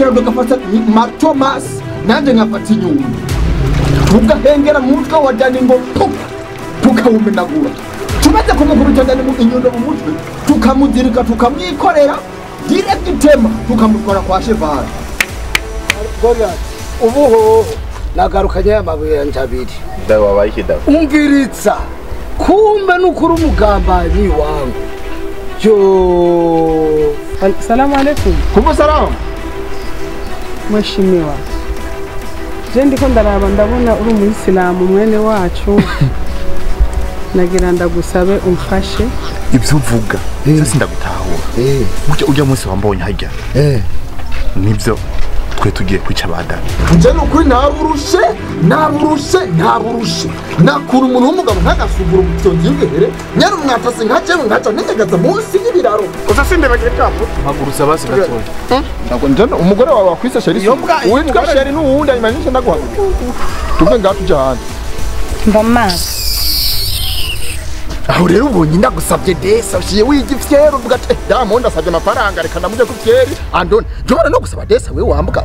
Gerardo agafata Thomas, nanjye nkafata inyundo, tugahengera mu mutwe wa Dani ngo tukawumenagura. Tumaze kumukubita Dani inyundo mu mutwe, tukamuzirika, tukamwikorera direct tema, tukamutwara kwa Cheval. Goliath, ubuho nagarukanye amabuye yanje abiri. Ndawabaye iki dawe? Umviritsa, kumbe nukuri umugambanyi wangu. Yo. Salamu alaikum. Kumbe salamu. Mheshimiwa, je ndiko ndaraba ndabona uri umuyisilamu mwene wacu. Nagira ndagusabe umfashe. Ibyo uvuga sasa ndagutahura. Ujya munsi wambonye hajya. Nibyo twe tugiye kwica abadani. Nje nukuri naburushe naburushe naburushe. Nakura umuntu w'umugabo nkagasugura umutonzi w'ihere. Nyari umwatasi nkaje nkaca ntegaza munsi y'ibiraro. Usa sinde bagiye bwapo. Mpagurutsa basi gatoya. Ntabwo nje umugore wawe wakwise Sheri. Uwitwa Sheri n'uwundi anyuma ndaguhaguruka. Tuve ngaho ahandi. Mama. Aho rero ubonye ndagusabye desa ushiye wigifyero uvuga ati Diamond asabye amafaranga reka ndamuje ku fyeri andone. Njobora no gusaba desa wewe wambuka.